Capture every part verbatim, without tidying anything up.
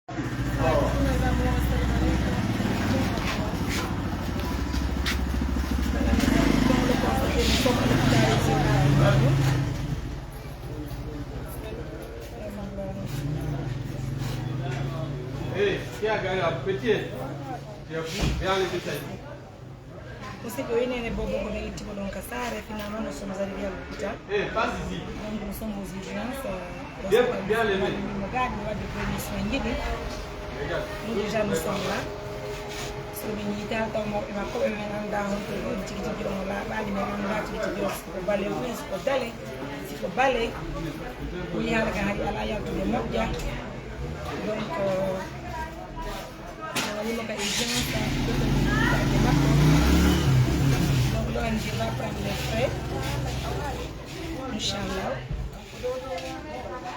Hey, qui a gagné la petite? Tu as vu, viens les détails. Musidɓe, o inene bobo ko ɓe itti mo ɗon ka saare, finalement nous sommes arrivés à l'hôpital. Eh, passe ici. Donc nous sommes aux urgences. Bien, bien levé. Mo gaadi mo wadde premier soin jiɗi. Regarde. Nous déjà nous sommes là. So min yiita taw mawɓe makko ɓe, min annda honto ɗon tigi tigi on laaɓaali, min annda tigi tigi on siko bale woni siko dale, siko bale. Woni haala ka hari ala yaltude moƴƴa. Donc, euh, Wonima ka urgence, ɗaje makko. Donc, ɗo en je vais prendre les frais. Inchallah.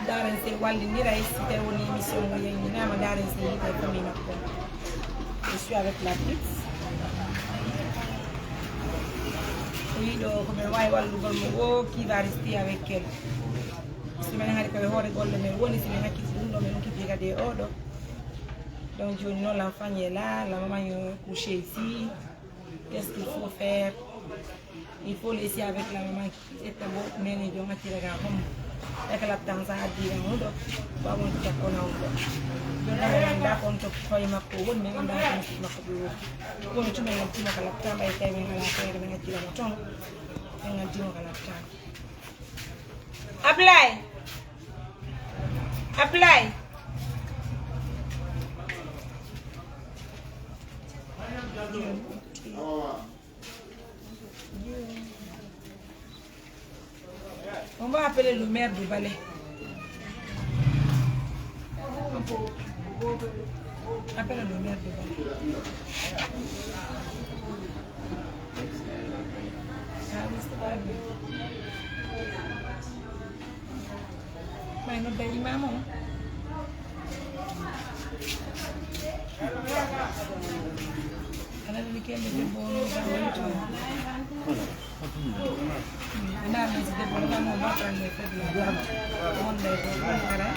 Daren se walliniray, si tawi woni émission o yayninama, daren se yiɗa e famille makko. Je suis avec la petite. O yiɗo ko ɓe wawi wallugol mo o, qui va rester avec elle. Si minen hari koye hoore golle men woni, si min hakkiti ɗum ɗo, min occupé kadi e oɗo. Donc joni noon, l'enfant est là, la maman est couchée ici. Qu'est-ce qu'il faut faire? Il faut laisser avec la maman qui est ƴetta bo nene jon accira ga hombo. Eka laptan sa addi ga huɗo, ba won ko takko na huɗo. Joni noon min annda kon to koye makko woni, min annda kon to makko ɓe woni. Kono tuma en tuma ka laptan, ɓay tawi min ala feere, min accira mo toon. Min addi mo ka laptan. Ablay. Ablay. On va appeler le maire de Balé. Appelle le maire de Balé. Ah oui, c'est pas bien. May nodda imam o. Aɗa anndi kelle debbo o no gam woni toon. Ɓe ndaarni si debbo o no gam o mbaɗtan e fedde. Wonde ko ɗum ara.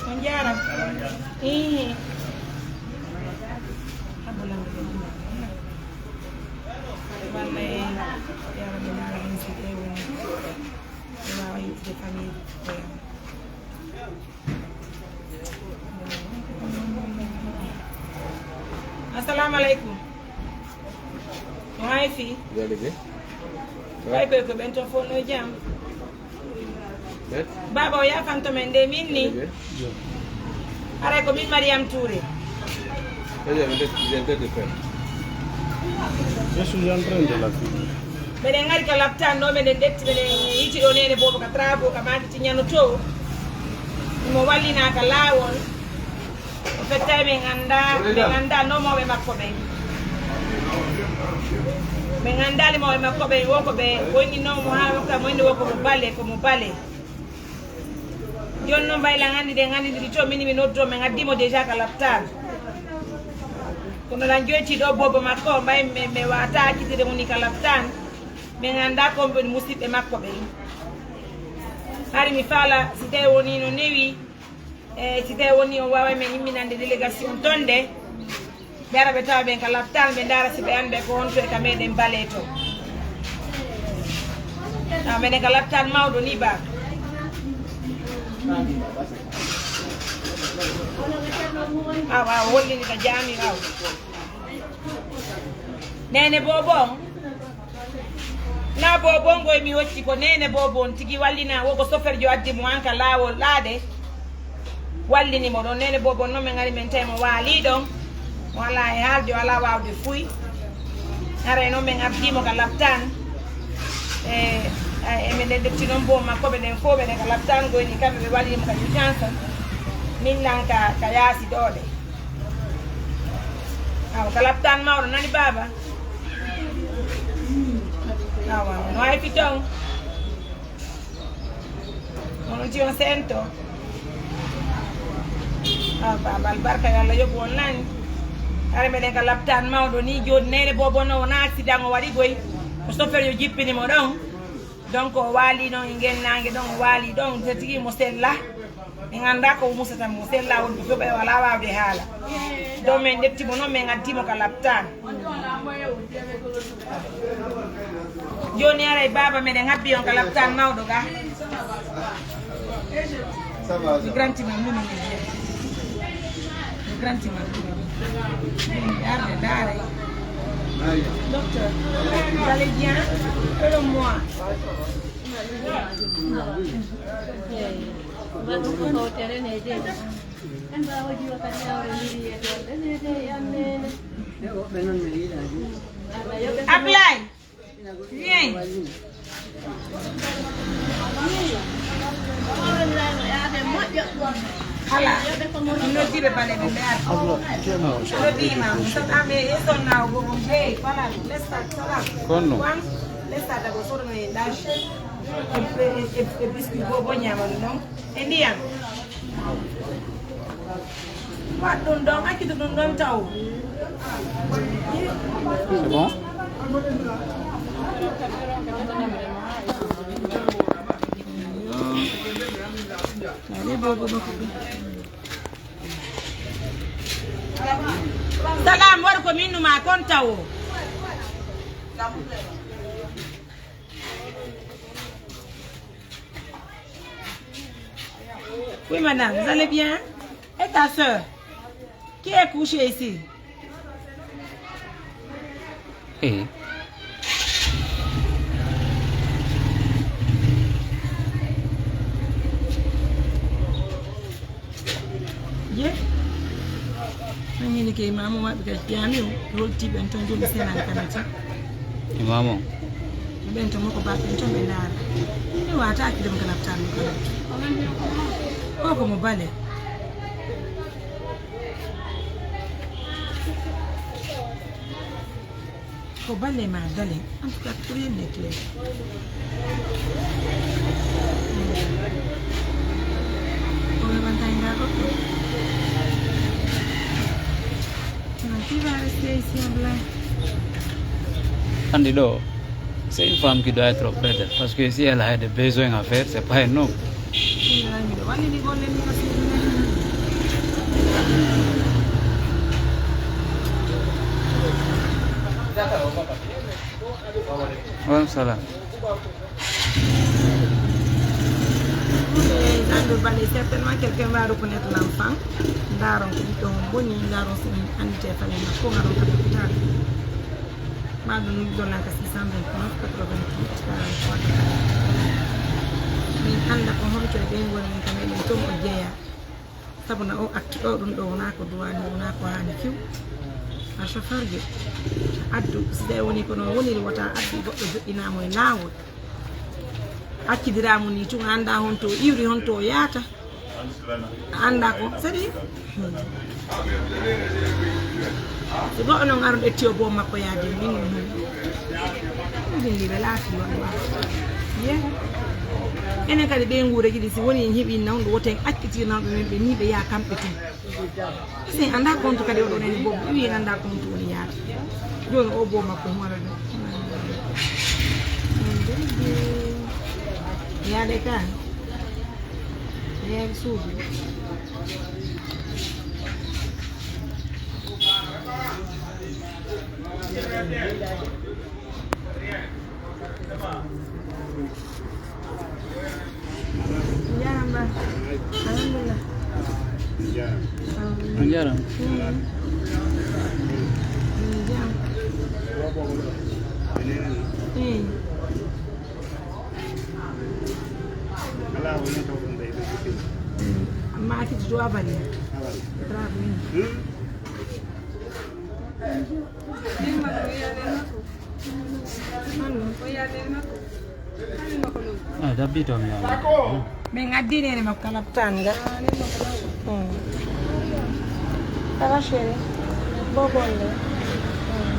On njaaraama. Ii. Habbo lamɓe ɓe ɗum. Wallay, yaa Rabbi, ndaara heen si ɓe woni. Ɓe waawa yettude famille. Assalamu aleykum. No hay fii? Jolike. Way koy ko ɓen to fof no jam. Baaba o yaafanto men de min ni. Aray ko min Mariam Touré. C'est-à-dire, vous êtes, vous êtes de faire. Je suis en train de la filmer. Meɗen ngari ka laptan ɗo, meɗen ƴetti, meɗen yiti ɗo nene boobo ka travaux ka maaki tiñano to. Mo wallina ka laawol. O fettay, min annda, min annda no mawɓe makko ɓen. Min anndali mawɓe makko ɓen, wo ko ɓe wonino mo haa wakka mo inde wo ko mo bale, ko mo bale. Jooni noon, mbayla nganndi ɗen nganndindiri to, mini mi noddo, min addi mo déjà ka laptan. Kono lan joyti ɗo boobo makko, mbay mi, mi wata accitire mo ni ka laptan. Min annda ko woni musiɓɓe makko ɓen. Hari mi faala si tawi woni no newi, e si tawi woni on waaway men imminande délégation ton de. Ɓe ara ɓe tawa ɓen ka laptan, ɓe ndaara si ɓe annda ko honto e ka meɗen bale to. Awa, meɗen ka laptan mawɗo ni ba. Awa, awa, hollini ka jaami awa. Nene boobo on. Na boobo on ngoy mi hocci ko nene boobo on tigi wallina wo ko soferjo addi mo an ka laawol ɗaade. Wallini mo ɗon. Nene boobo on noon min ngari min tawi mo waali ɗon. Mo alaa e haalde, o alaa waawde fuy. Haray noon min ardi mo ka laptan. E, e, emin ɗeɗɗetti noon boom makko ɓe ɗen fof ɓe ɗen ka laptan ngoyni kamɓe ɓe wallini mo ka urgence. Min lan ka, ka yaasi ɗo de. Awa, ka laptan mawɗo nani baaba. Awa, no hay fii ton. Onon ti on sento. Awa, baaba albarka yo Allah yoɓu on nani. Hare meɗen ka laptan mawɗo ni jooni nene boobo no wona accident o waɗi goy. Ko sofer yo jippini mo ɗon. Donc o waali ɗon e ngel naange ɗon, o waali ɗon, so tigi mo sella. Min anndaa ko musata mo, sella wonɓe fof ɓe walaa waawde haala. Ɗo min ƴetti mo noon, min addi mo ka laptaan. Jooni aray baaba meɗen habbi on ka laptaan mawɗo ga. Mi granti ma, mi granti ma. Arde ndaare. Docteur, vous allez bien? Hello, moi. Ablay, viens. Hala, noddiiɓe bale ɓe mbiyaata. Noddi imam, so tawɓe e sonna o gogo, hey, voilà, lesta, salam. Kono. Wan, lesta dago, soɗo no e dash. E, e, e, e biscuit go bo ñaama ɗum ɗon. E ndiyam. Waɗ ɗum ɗon, accitu ɗum ɗon taw. C'est bon? Salam, waɗ ko min numa kon tawo. Oui, madame, vous allez bien? Et ta sœur, qui est couchée ici? Eh. Ye? Min hini ke imamu maɓɓe ka jamiu, holti ɓen ton joni senan kanati. Imamu? Ɓen to moko ba ɓen ton ɓe ndaara. Mi wata hakkille mo kala tan mo kala. O ko mo bale. Ko bale ma dale. En tout cas, rien n'est clair. O ɓe ɓanta inda goɗɗo. Anndi ɗo, c'est une femme qui doit être auprès d'elle. Parce que si elle a des besoins à faire, c'est pas un homme. Wa aleykum salam. Dans le balai, certainement quelqu'un va reconnaître l'enfant. Ndaron ko ɓiɗɗo on boni, ndaron so min anndi te fale makko, ngaron ka lopital. Ma ɗum ɗon nanka six cent vingt-neuf, quatre-vingt-huit, quarante-trois. Min annda ko honto e ɓen woni min ka meɗen ton o jeeya. Sabu na o acte ɗo, ɗum ɗo wonaa ko duwaani, wonaa ko haani few. A chauffeur je, addu, si tawi woni ko noon woniri, wota addu goɗɗo joɗɗinaa mo e laawol. Accidiraa mo nii tun, a anndaa honto o iwri, honto o yahata. A anndaa ko, c'est-à-dire, hmm. Si goɗɗo noon aruɗo ƴetti o boom makko yaade, min ɗum ɗum. Ɗum ɗum ɗi ɓe laafi walla. Ye. Enen kadi ɓe nguureeji ɗi si woni en heɓi nawɗo woten acciti nawɓe men ɓe ni ɓe yaha kamɓe tun. Si en anndaa compte kadi oɗo nani boom, ɓe wi en anndaa compte woni yaade. Jooni o boom makko hono ɗum. Yaade ka. Yaade suudu. Njaram ba. Alhamdulillah. On njaram. Mm. Mm, jam. Mm. Alaa, woni taw ɗum ɓe ɓe ɓe. Mm. Amma accident to abali. Abali. Bravo. Mm. Ah, dabbi to mi yawa. Min addini ene makko kala tanga. Hmm. Ça va, chérie? Bobo, là. Hmm.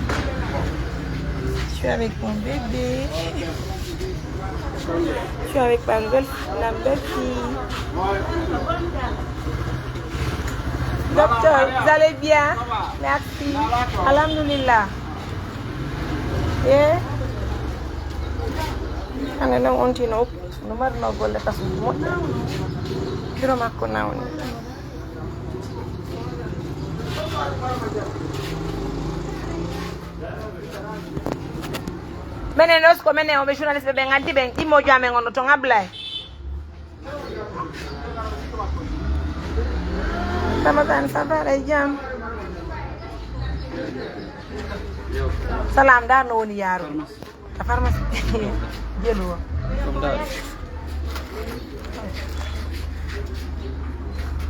Je suis avec mon bébé. Je suis avec ma nouvelle, ma belle-fille. Docteur, vous allez bien? Merci. Alhamdulillah. Eh? Hannde noon on tino no marno golle kasuuji moƴƴa. Biro makko nawni. Menen os ko menen o ɓe journaliste ɓe, ɓe nganti ɓen ɗimmojo amen on no to ngablay. Ramadan, ça va, aɗa e jam? Salam, dar no woni yaaru? A pharmacie. Jelu o.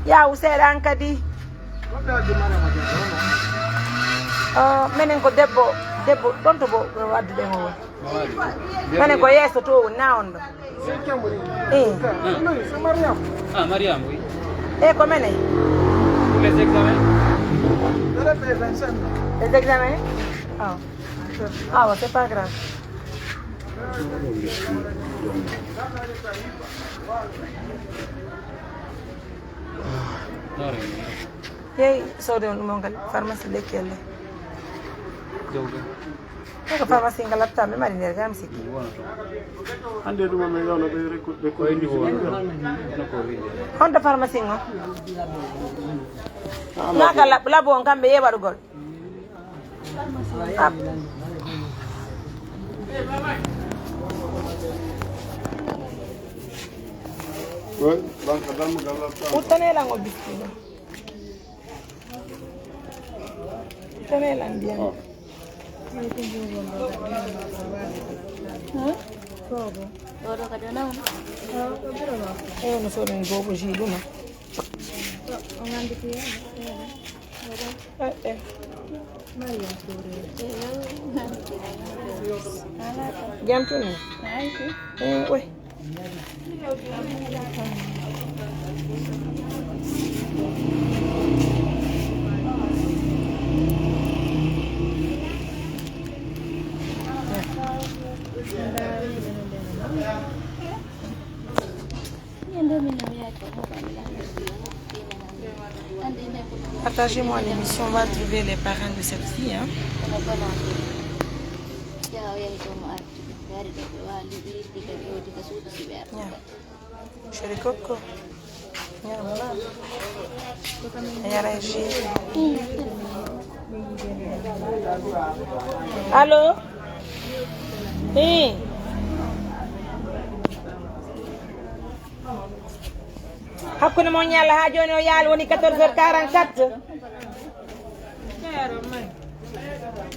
Yaw seeɗa an kadi. Oh, menen ko debbo, debbo ɗon to bo wadduɗen o woni. Menen ko yeeso to woni, na on ɗo. Eh. Ah, Mariam, oui. Eh, ko menen. Pour les examens? Les examens? Oh. Ah, c'est pas grave. Yehi soode on ɗum on kadi pharmacie lekki elle. Ko pharmacie ngal laɓta mi mari nder gam sikki. Hande ɗum on mi yewno ɓe rekkude ɓe ko indi ko woni ɗo. Honto pharmacie on? Naka lab labo on kamɓe yehi waɗugol. Uttane lan o biskit ɗo. Uttane lan ndiyam. Eyo no soɗen gogo ji ɗuma. Eh, eh. Jam tun ne? Eh, oui. Partagez-moi l'émission, on va trouver les parents de cette fille, hein. Yeah. Chéri Coco. Yara ji. Allo? Eh. Hakkunde mon ñalla haa jooni o yaali woni quatorze heures quarante-quatre.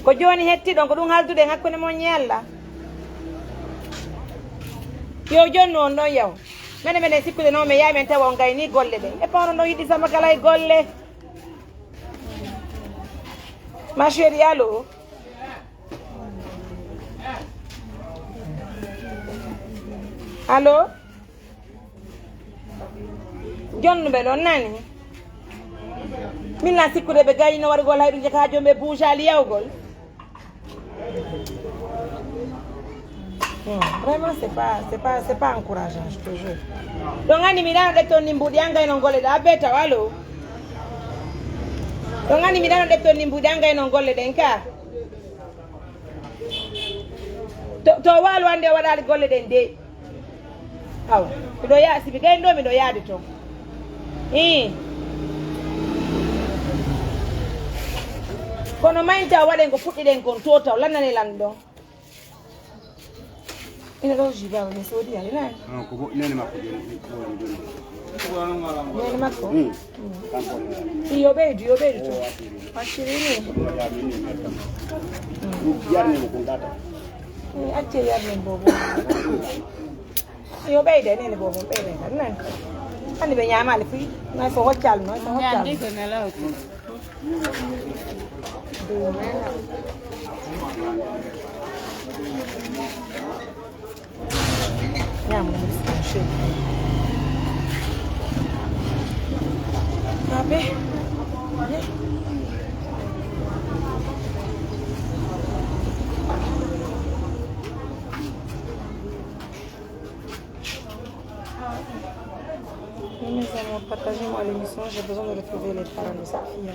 Ko jooni hetti ɗon, ko ɗum halduɗen hakkunde mon ñalla. Yo jonnu on ɗon yaw. Mene mene sikkude noon mi yaay men tawa on gayni golle ɗen. E pawno ɗon yiɗi sama kala e golle. Ma chérie, allo? Allo? Jonnuɓe ɗon nani? Min na sikkude ɓe gayno waɗugol hay ɗum jaka joom ɓe buujaali yawgol. Hmm, vraiment, c'est pas, c'est pas, c'est pas encourageant, je te jure. Ɗon anndi mi ɗano ɗetton ni mbuɗi an gayno golle ɗa abbe taw, allo? Ɗon anndi mi ɗano ɗetton ni mbuɗi an gayno golle ɗen ka. To, to waalo hannde o waɗaali golle ɗen de. Awa, miɗo yaa, si mi gayni ɗo, miɗo yaade toon. Ii. Kono maynta o waɗen ko puɗɗiɗen kon to taw, lannane lan ɗon. Ina ɗo ji baaba, mi soodi ya, ina. Non, ko bo-, nene makko joni, ɗo woni joni. Nene makko? Hmm. Kanko ne. Iyo, ɓeydu, yo ɓeydu to. Acciri ni. Ɗum yarni mo ko ngata. Eh, acce yarnen bobo. Yo ɓeyde nene bobo, ɓeyde tan nan. Hande ɓe ñamaali fuy. Noy so hoccal, noy so hoccal. Ñande ko nelaw ko. Ñaam mo, mon chéri. Baabe. Oui, mes amours, partagez-moi l'émission. J'ai besoin de retrouver les parents de cette fille.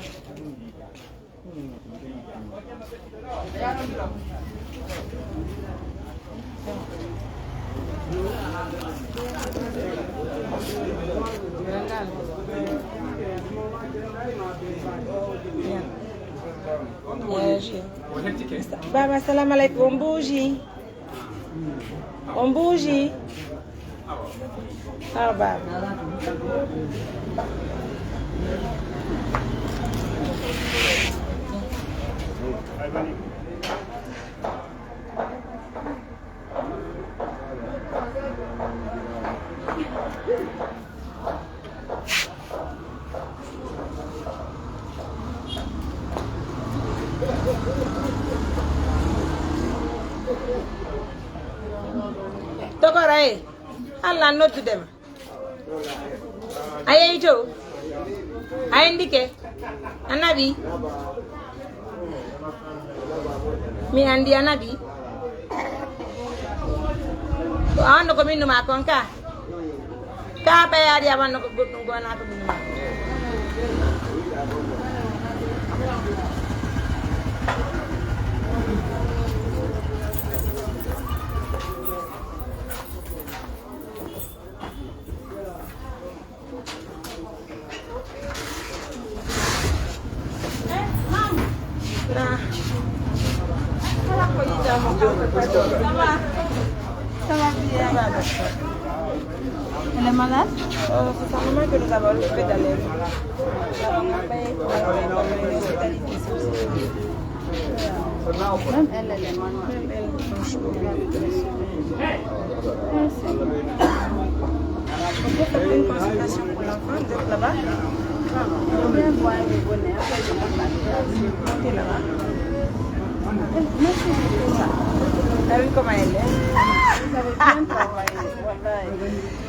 Baba, assalamu alaikum. On bougie. On bougie. Awa, baba. Tokora e, Allah noddude ma. A yehi to? A endike? A naɓi? Mi andi a naɓi? Ko a wanno ko minnu ma kon ka? Ka ɓeyaɗi a wanno ko goɗɗum gona ko minnu ma. Ça va bien. Elle est malade ? Euh, c'est sa maman que nous avons occupée d'aller. Même elle, elle est malade. Même elle, franchement. Merci. On peut faire une consultation pour l'enfant, vous êtes là-bas ? Ah, je viens voir et revenir. Après, je monte la place. Ok, là-bas. Merci beaucoup. T'as vu comment elle est ? Vous avez bien travaillé. Voilà.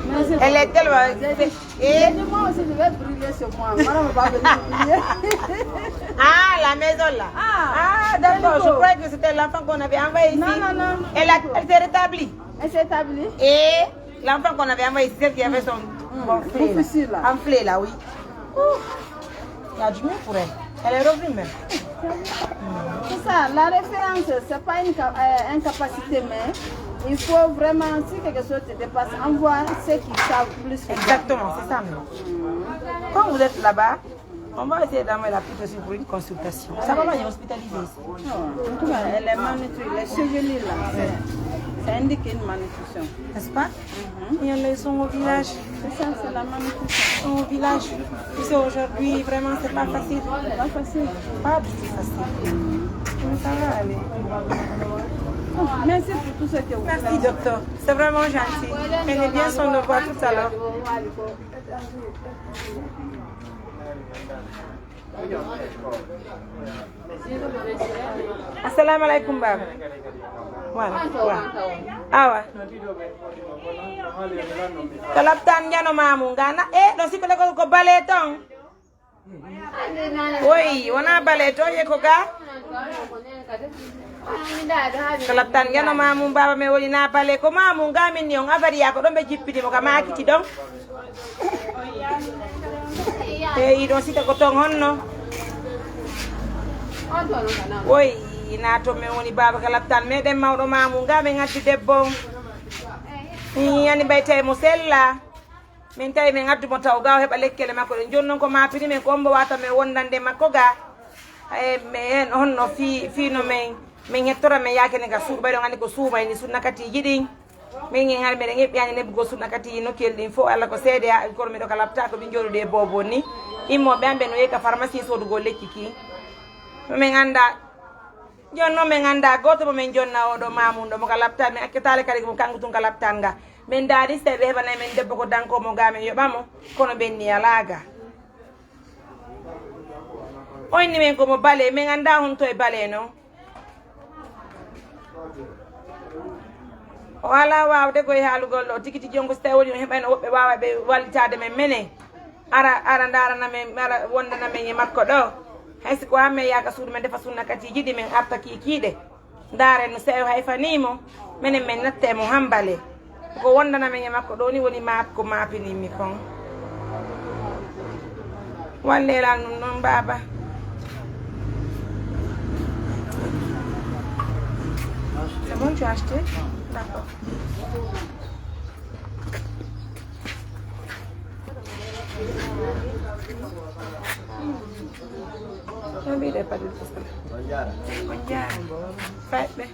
Merci beaucoup. Elle est tellement... J'ai dit, eh ? J'ai dit, moi aussi, je vais brûler chez moi. Madame va venir brûler. Ah, la maison là. Ah, d'accord. Je croyais que c'était l'enfant qu'on avait envoyé ici. Non, non, non. Elle a, elle s'est rétablie. Elle s'est établie. Et l'enfant qu'on avait envoyé ici, celle qui avait son, mm, bon, enflé là. Enflé là, oui. Ouh. Il y a du mieux pour elle. Elle est revenue même. C'est ça, la référence, c'est pas une ca-, euh, incapacité, mais il faut vraiment, si quelque chose te dépasse, envoie ceux qui savent plus que toi. Exactement, c'est ça même. Mm. Quand vous êtes là-bas, on va essayer d'amener la petite aussi pour une consultation. Sa maman est hospitalisée ici. Non, en tout cas, elle est malnutrie. Les chevelures là, c'est, ça indique une malnutrition. N'est-ce pas ? Mhm. Et là, ils sont au village. C'est ça, c'est la malnutrition. Ils sont au village. Tu sais, aujourd'hui, vraiment, c'est pas facile. C'est pas facile. Pas du tout facile. Mais ça va aller. Oh, merci pour tout ce que vous faites. Merci, docteur. C'est vraiment gentil. Prenez bien soin de vous. À tout à l'heure. Assalamu alaikum, baba. Voilà, voilà. Awa. Kalaptan jano mamu ngana. Eh, ɗo sipele ko, ko bale ton. Woy, wona bale to ye ko ga. Kalaptan jano mamu, baba me woni na bale ko mamu ngamin ni on avariya ko ɗon ɓe jippini mo ka makiti ɗon. Eyi, ɗon sika ko ton honno? Woy, na to men woni baba ka laptan meɗen mawɗo mamu nga men addi debbo. Ni yani bay tay mo sella. Min tawi men addu mo taw ga o heɓa lekkele makko ɗen. Joni non ko mapini men ko ombo wata men wondande makko ga. E men honno fi, fino men, men hettora men yakene ga suuɗu ɓay ɗon andi ko suumayni sunna katiji ɗin. Min en hari meɗen eɓɓiyani nebbugol sunna kati nokkel ɗin fof. Allah ko seede, ha kono miɗo ka lapta ko min jooɗude e bobo ni. Immooɓe am ɓe no yehi ka pharmacie soodugol lekki ki. No min annda, jooni noon min annda gooto mo min jonna oɗo mamun ɗo mo ka lapta, min accataale kadi ko kanko tun ka laptan nga. Min daari si tawi ɓe heɓanay min debbo ko danko mo ga min yoɓa mo, kono ɓen ni alaa ga. O inni min ko mo bale, min annda honto e bale noon. O alaa waawde ko e haalugol ɗo. Tigi tigi on ko so tawi woni on heɓayno woɓɓe waawa ɓe wallitaade men mene. Ara, ara ndaarana men, ara wondana men e makko ɗo. Hay si ko amen yaaka suudu men defa sunna katiiji ɗi men arta kiikiiɗe. Ndaaren no seeyo hay fanii mo. Menen men natta e mo hambale. Ko wondana men e makko ɗo ni woni maap ko maapini mi kon. Wallelal ɗum noon, baaba. C'est bon, tu as acheté ? No mbiɗe Padel Fusel. On jaara. On jaara. Fayɓe.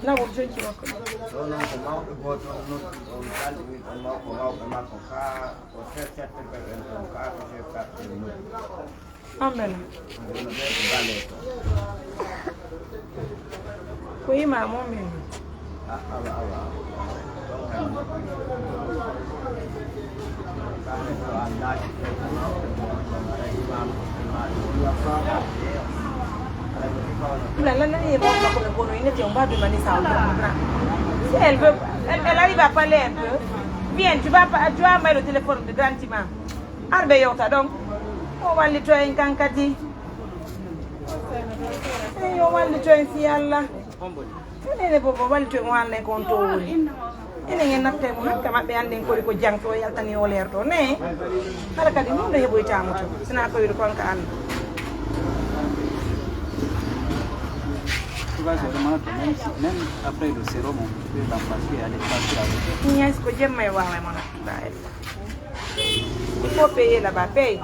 Nawol jonci makko. Ɗo noon ko mawɓe gooto on noddi ɗon, kalɗini ɗon mawko, mawɓe makko kaa, ko chef, chef de ɓen ɗon kaa, ko chef quartier noddi. Amen. Ko imam o min. Là, là, là, il y a pas de problème, il y a pas de problème. Si elle veut, elle, elle arrive à parler un peu. Viens, tu vas, pas- tu vas mettre le téléphone de grand imam. Arɓe yewta donc. O wallito en kan kadi. Eyi, o wallito en si Allah. Enene bobo wallito en, o annden ko on to woni. Enen en natta e mo hakka maɓɓe, annden kori ko jang to yaltani o leer to ne. Kala kadi ɗum ɗo heɓoytaamo to. Sina ko wiɗo kon ka anndo. Tu vas vraiment, même, si- même après le sérum, on peut l'embarquer, aller partir avec. Nièce ko jemma e wawa e mon. Il faut payer là-bas, paye.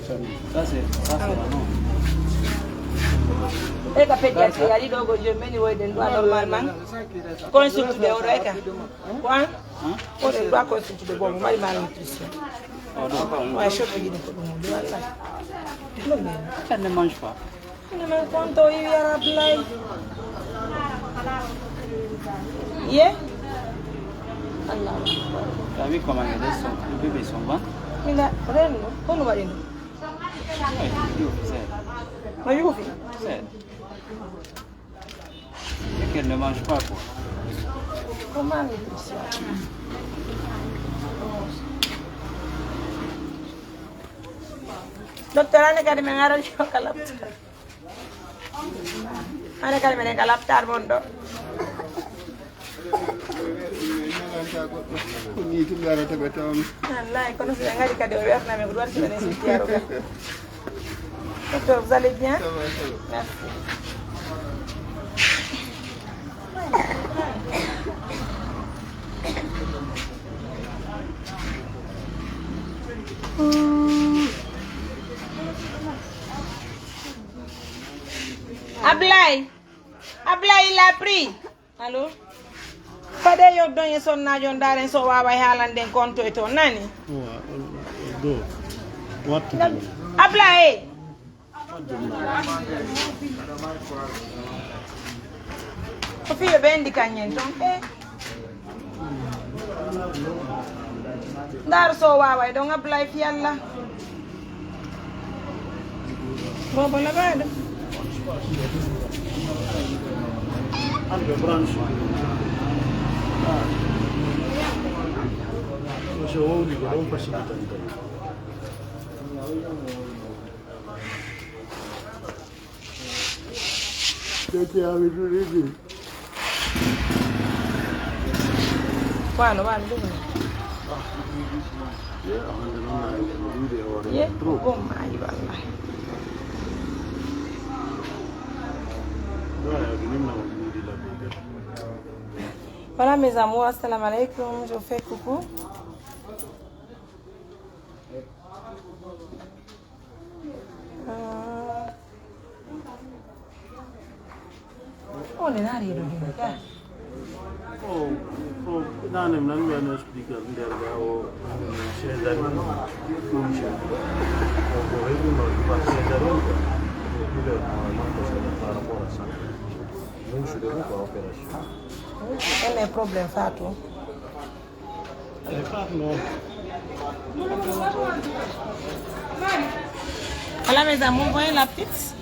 Ça, c'est, ça, c'est vraiment. E ka pejjat yari ɗo ko jom meni woyden ɗo normalement. Consultude oɗo e ka. Quoi? Oɗo ɗo consultude bobo mari malnutrition. Wa shoto yiɗi ko ɗum ɗo wallahi. Ɗum ne. Ça ne mange pas. Ina man konto o yiwi ara Ablaye. Ye? Allah. T'as vu comment les deux sont, les bébés sont bons? Ina renno kono waɗi ɗum. Ouais, c'est. No yuufi. C'est. Et qu'elle ne mange pas, quoi. Comment nutrition? Docteur, ane kadi min arani o kala. Hannde kadi minen ka laptaar mon ɗo. Ko nii tun ngarata ɓe toon. Wallahi, kono si ɓe ngari kadi o werna min ko ɗum waɗi si minen suttiyaaro ɓe. Docteur, vous allez bien? Ça va, ça va. Merci. Ablay, Ablay, il a pris. Allo? Fade yo doñe sonnaajo on, ndaaren so o waaway haalande en konto e toon, nani? Wa- do. Wattu. Ablay, eh. Ko fiyo ɓe anndi kañen toon, eh. Ndaar so waaway ɗon Ablaye fi Allah. Bobo laɓaaɗo. Hande branche. Monsieur Wowli ko ɗon facilitante. Tete ami ɗuɗi ɗi. Wano, wano, ɗum ne. Ye, hande noon, ay, ɗum ɗuuɗi e hoore ye, mum trop. Gom maayi, wallahi. Ɗo, ay, ko ɗum na ɗum ɗuuɗi labbe. Voilà, mes amours, assalamu alaikum, je vous fais coucou. On est là, rien de bien. Oh, oh, nane mi nani ɓe no explique nder ga o, césarienne ɗum. Ko ko reɗum no ɗum césarienne ko. Ɗum ɗo normalement ko c'est par rapport à ça. Ɗum suuɗe ɗum ko opération. Ene problème Fatou. Voilà, mes amours, voyez la petite.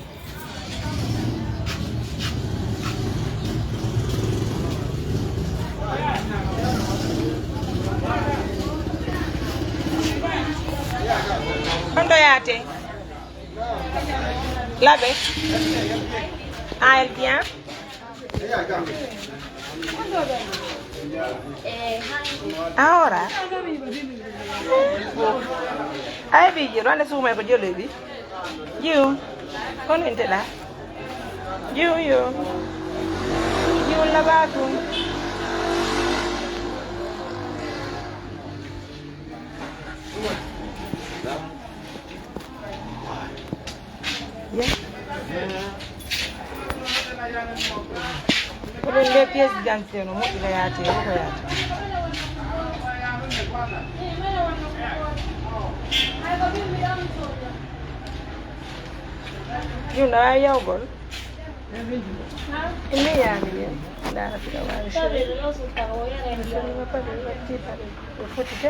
Honto yaate? Labe. Ah, elle vient. Ahora. Ay, bijiro, ane sumay ko joloy bi. Jiw. Kono en teɗa. Jiw yo. Jiw labatum. Ko ɗum nde pièce d'identité no moƴƴi ka yaati, ko ko yaati. Ɗum ɗo wawi yawgol. Inde yaami ye. Ndaara si ɗo wawi. Sorry, no sutta o yere. Sorry, no padi, watti padi. O foti de.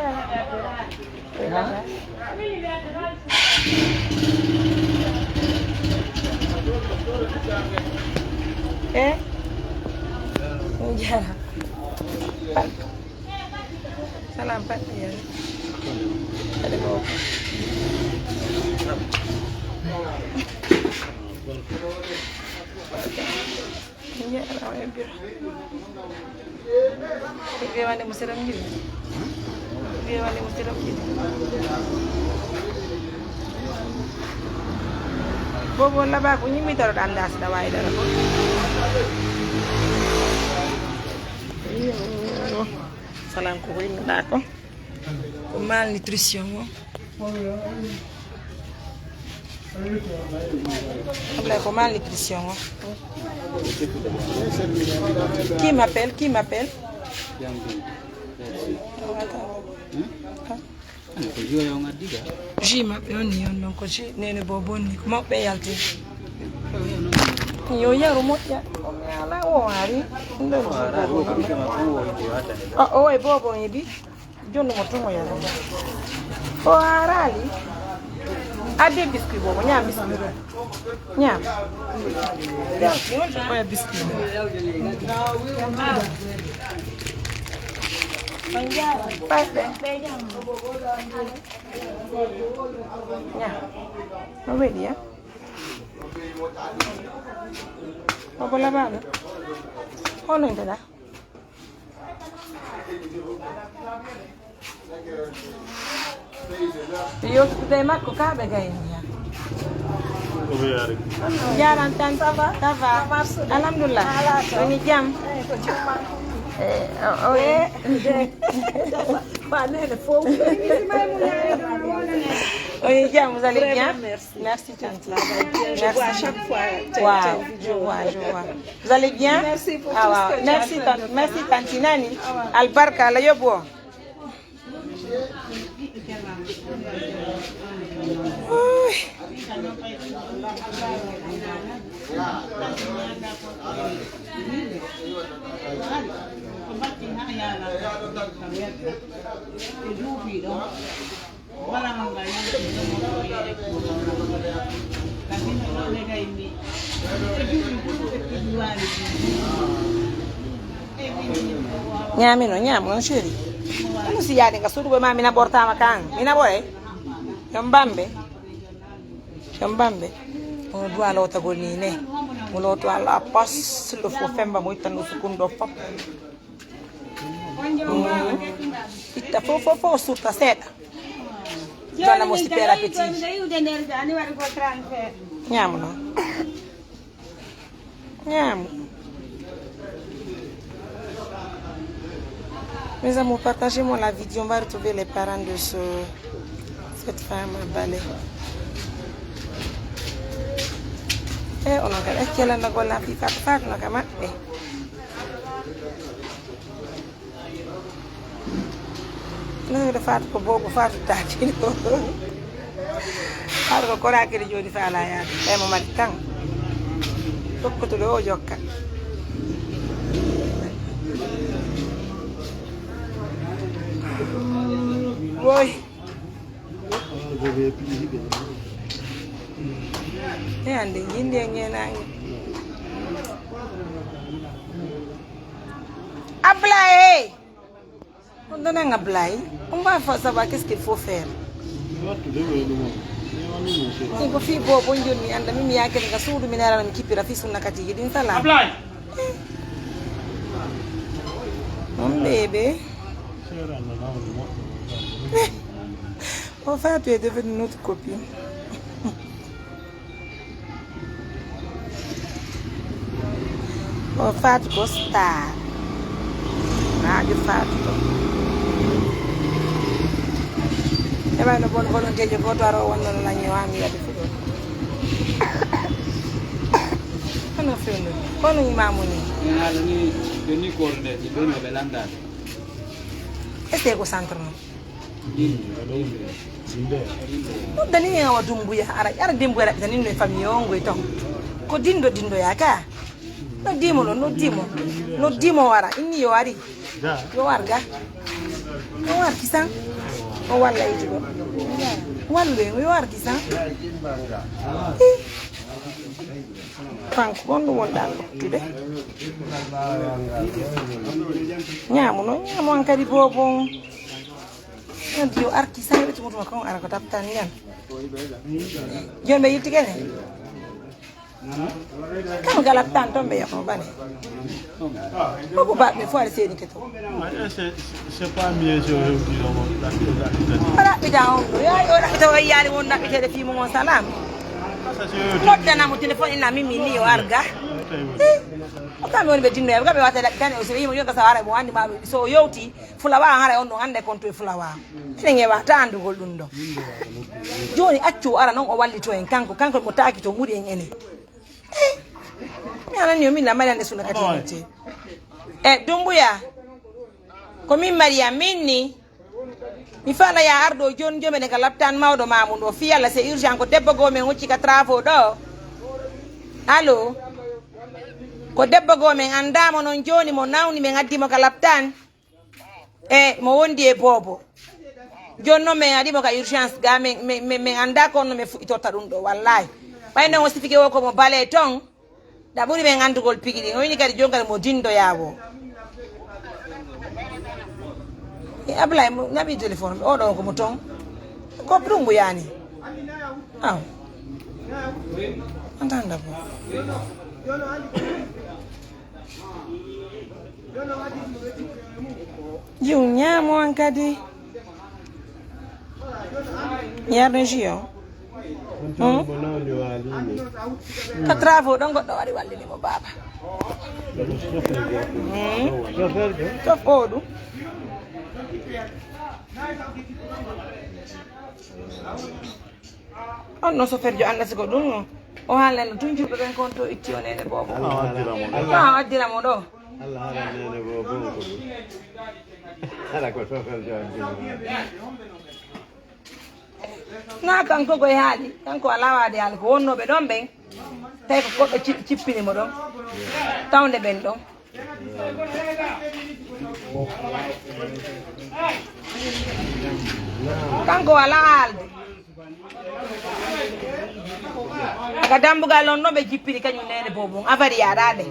Eh? Jara. Salam, Pape Yero. Allez, bon. Njaaraama e biro. Ɓe wande mo seram jiɗi. Ɓe wande mo seram jiɗi. Bobo laba ko ñimmi daro ɗan dasi da wawi dara ko. Salam ko ko inna ko. Ko malnutrition o. Ablaye ko malnutrition o. Qui m'appelle? Qui m'appelle? Jus maɓɓe on ni on ɗon ko jus nene bobo on ni ko mawɓe yalte. Yo yaru moƴƴa. Ala o ari. O e bobo on edi. Jonnu mo tun o yara. O harali. Adde biscuit bobo, ñaam biscuit. Ñaam. Oya biscuit. Payɗe. Ñaam. No weɗi ya. Bobo labaɗo. Hono ndeɗa. Yo, ɓe makko ka ɓe gayni ya. Jaran tan, ça va? Ça va. Alhamdulillah. Woni jam. Eh, o, o, woni jam, vous allez bien? Merci, tante. Je vois à chaque fois. Wow, je vois, je vois. Vous allez bien? Merci pour tout ce que tu as fait. Merci, tante. Merci, tante Nani. Albarka, la yobo. Ñaami no, ñaam no, chéri. Ano si yaade nga suudu boy ma, mina ɓortama kan. Mina ɓore. Yo mbambe. Yo mbambe. Ono duwa lotagol ni ne. Mo loto Allah apostle fo femba mo ittan ɗo sukun ɗo fop. Mm. Itta fof, fof, fof, surta seeɗa. Jona mo si père appétit. Ñaama noon. Ñaama. Mes amours, partagez-moi la vidéo. On va retrouver les parents de ce, cette femme à Balé. Eh, onon kam, eh, kelanda golla fi Fatou, Fatou no ka maɓɓe. Nde Fatou ko bobo Fatou taati ɗo. Fatou ko korakiri joni fa ala yaade. Ɓay mo mari tan. Tokkoto ɗo o jokka. Woy. E ande jindi e ngenaange. Ablaye! On ɗon en Ablaye? On va fa-, savoir qu'est-ce qu'il faut faire. Ni ko fii bobo on jonni anda mi mi yakete ka suudu mi nerana mi kippira fii sunna kati yiɗin salam. Ablaye! Mon bébé. Oh, Fatou est devenue notre copine. Oh, Fatou ko star. Naajo Fatou ko. Eɓay no bon volonté je goto aro wonno no lañi o ami yade fuɗo. Kono fewndo. Kono imamu ni. Ni hala ni joni coordinate joni ɓe landade. Este ko centre no. Ɗum dani en awa Dumbuya ara ara Dumbuya raɓɓita nin no e famille o ngoy ton. Ko dindo dindo ya ka. No dimo no no dimo. No dimo wara inni yo ari. Yo warga. No war kisan. O walla yitu ɗo. Wallu en yo war kisan. Kanko on ɗum wonɗa ɗoftude. Ñaamu noon ñaamu an kadi boobo on. Noon yo arti sañ ɓe tuma tuma kon ara ko taptan ñan. Jooni ɓe yitti kene. Kam galap tan toon ɓe yamo bane. Koko baɓɓe fof aɗa seedi ke toon. C'est pas mieux si o hewti omo ɗaɓɓita. O ɗaɓɓita on ɗo yaay o ɗaɓɓita o yiyaali won ɗaɓɓiteede fii mum on salam. Noddanamo téléphone ina mimi ni o arga. O kamɓe woni ɓe dinnoyaɓe kamɓe wata ɗaɓɓitani o so yimo yonka sa ara mo andi ma so o yewti fulawa hara on ɗon ande konto e fulawa. Ene ngewa ta andugol ɗum ɗo. Joni accu o ara noon o wallito en kanko kanko mo taaki to muri en enen. Mi anani o min na mari ande suna kadi yonte. E Dumbuya. Ko min Mariam min ni. Mi fala ya arɗo joni jomene ka laptan mawɗo mamum ɗo fiyalla c'est urgent ko debbo goo men hocci ka travaux ɗo. Allo. Ko debbo goo men andamo noon joni mo nawni men addi mo ka laptan. E mo wondi e boobo. Joni noon men aɗimo ka urgence ga men men men anda ko no men fuɗɗitorta ɗum ɗo wallahi. Ɓay noon o sifike o komo bale ton. Ɗa ɓuri men andugol pigi ɗin o ini kadi jonkal mo dindoya wo. E ablay naɓi téléphone oɗo komo ton. Ko ɗum mbo yani. Aw. Antanda bo. Jiw ñaamo an kadi. Yarno jiyo. Hmm? Ka travaux ɗon goɗɗo wari wallini mo baaba. Hmm? Cof o ɗum. On no soferjo annda siko ɗum o haalneno tun julɓe ɓen kon to itti o nene boobo. Ko a addira mo ɗo. Allah haala nene boobo ko ɗum. Ala ko soferjo addira. Na kanko koye haali kanko alaa waade haali ko wonnooɓe ɗon ɓen tawi ko goɗɗo cippini mo ɗon tawde ɓen ɗon. Kanko wala haalde. Ka dambugal on no ɓe jippiri kañum nene boobum afari yaɗaɗe.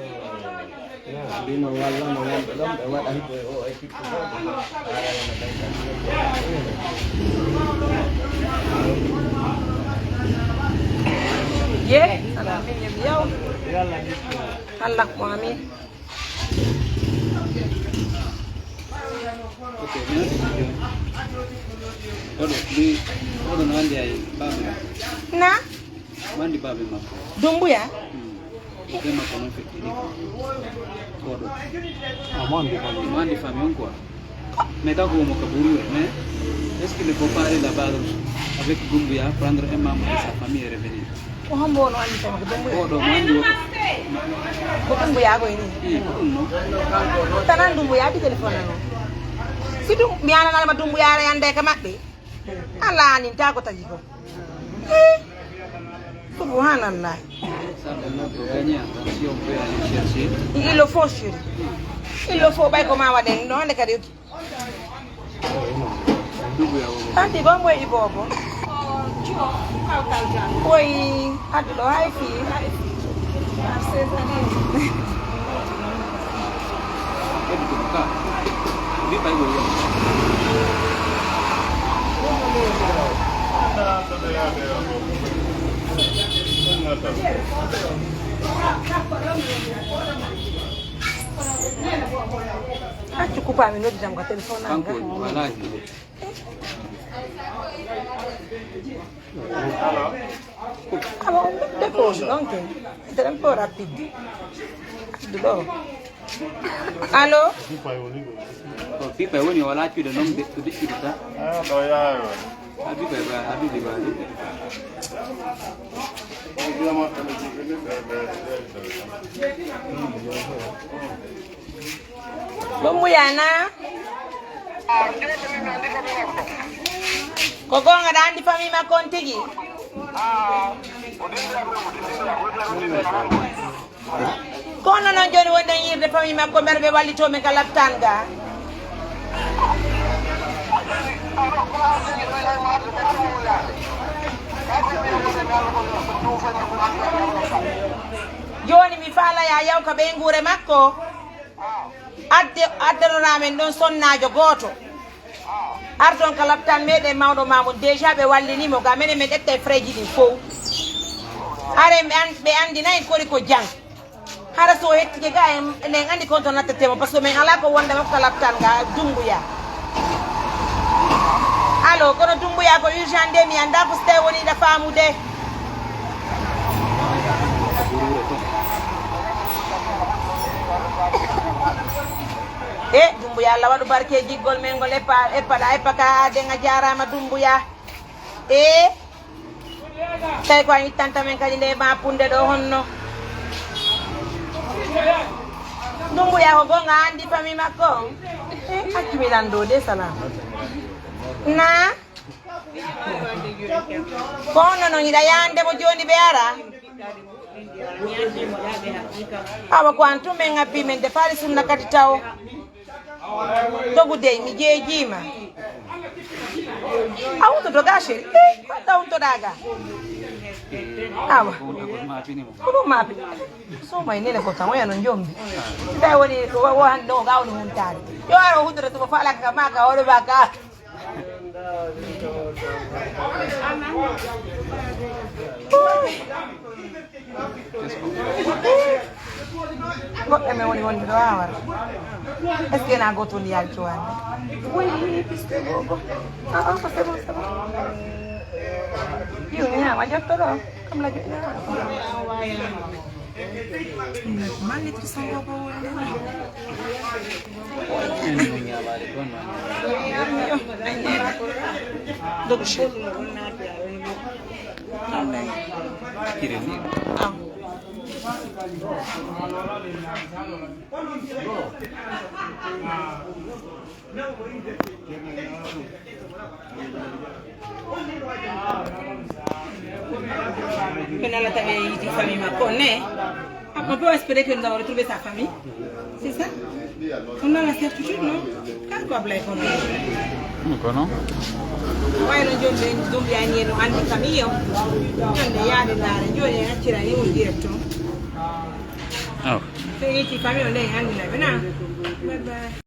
Ye. Allah ko amin. Ok, merci. Oɗo, mbi oɗo no andi ay baɓe makko. Na? Mo andi baɓe makko. Dumbuya? Hmm. Ɓe makko noon feƴƴini ko. Oɗo. Mo andi famille. Mo andi famille on quoi. Mais kanko womo ka ɓuri mais est-ce que le beau-père est là-bas avec Dumbuya prendre un membre de sa famille et revenir? Ko hombo wono anndi tan ko Dumbuya? Oɗo mo anndi woto. Ko Dumbuya ko ini? Ii ko ɗum noon. Tanan Dumbuya addi téléphone ano. Si ɗum mi ananama Dumbuya ara yande ka maɓɓe. Alla anin ta ko tagi ko. Subhanallah. Il le faut chéri. Il le faut ɓay ko ma waɗen ɗo hande kadi. Tanti gombo e ibobo. Woyi adduɗo hay fii. Accu kupa mi noddi jam ka téléphone. Kanko wala. Alo, deko ɗon ke. Ite ɗon ko rapide. Rapide ɗo. Alo? Ko pipa woni wala cuuɗe non ɓe ko deƴƴude ta. Ah, ɗo yaayo. Abi pipa ba, abi pipa. Ɗum muyana. Ko goonga, ɗa anndi famille makko on tigi. Ko honno noon jooni wonɗen yiirde famille makko, mbeɗa ɓe wallitoo men ka laptaan ga? Jooni mi faalaya yaw ka ɓeynguure makko. Adde, addanonaa men ɗon sonnaajo gooto. Ardon ka laptaan meɗen mawɗo Mamoud. Déjà ɓe wallini mo ga, menen men ƴettay frais ji ɗin fow. Are ɓe an-, ɓe anndina en kori ko jang. Hara so o hettike ga en, en anndi kon to nattetee mo, parce que men alaa ko wonda makko ka laptaan ga Dumbuya. Allo, kono Dumbuya ko urgent de, mi anndaa ko so tawi woni hiɗa faamude. E Dumbuya, Allah waɗu barke giggol men ngol, eppa, eppaɗa, eppa ka aden, a jaaraama Dumbuya. E tawi ko a ittanta men kadi nde ma punde ɗo honno? Dumbuya ko goonga, a anndi famille makko on? E accu mi lanndo de, salam. Na? Ko honno non hiɗa yaande mo jooni ɓe ara? Awa ko an tun men ngabbi, men defaali sunna kadi taw. Dogu dey, mi jeejiima. A huntoto ga, chéri. Eh, baɗɗa huntoɗa ga. Awa. Ko ɗum maapi. So may nene ko tan, oya no njombi. Tawi woni, wo, wo hannde o ga woni huntaade. Yo aro huntoto suba faala ka ma ka, oɗo ba ka. Goɗɗo men woni wonde ɗo, a wara. Est-ce que na goto ndi yalti wande? Oui, puisque gogo. Ah, ah, c'est bon, c'est bon. Yo, ñaama jotto ɗo. Kam la joɗɗo. Malli to sango ko wonde. Ɓe nana tawi yiiti famille makko on ne. Ah, on peut espérer que nous allons retrouver sa famille. C'est ça? On a la certitude, non? Kanko Ablaye kono. Kono? Wayno joni ɓe jombi ani en o andi famille o. Joni yaade ndaare, joni en accira ni o direct on. Oh. So yiiti famille o ne andi na ɓe na. Bye bye.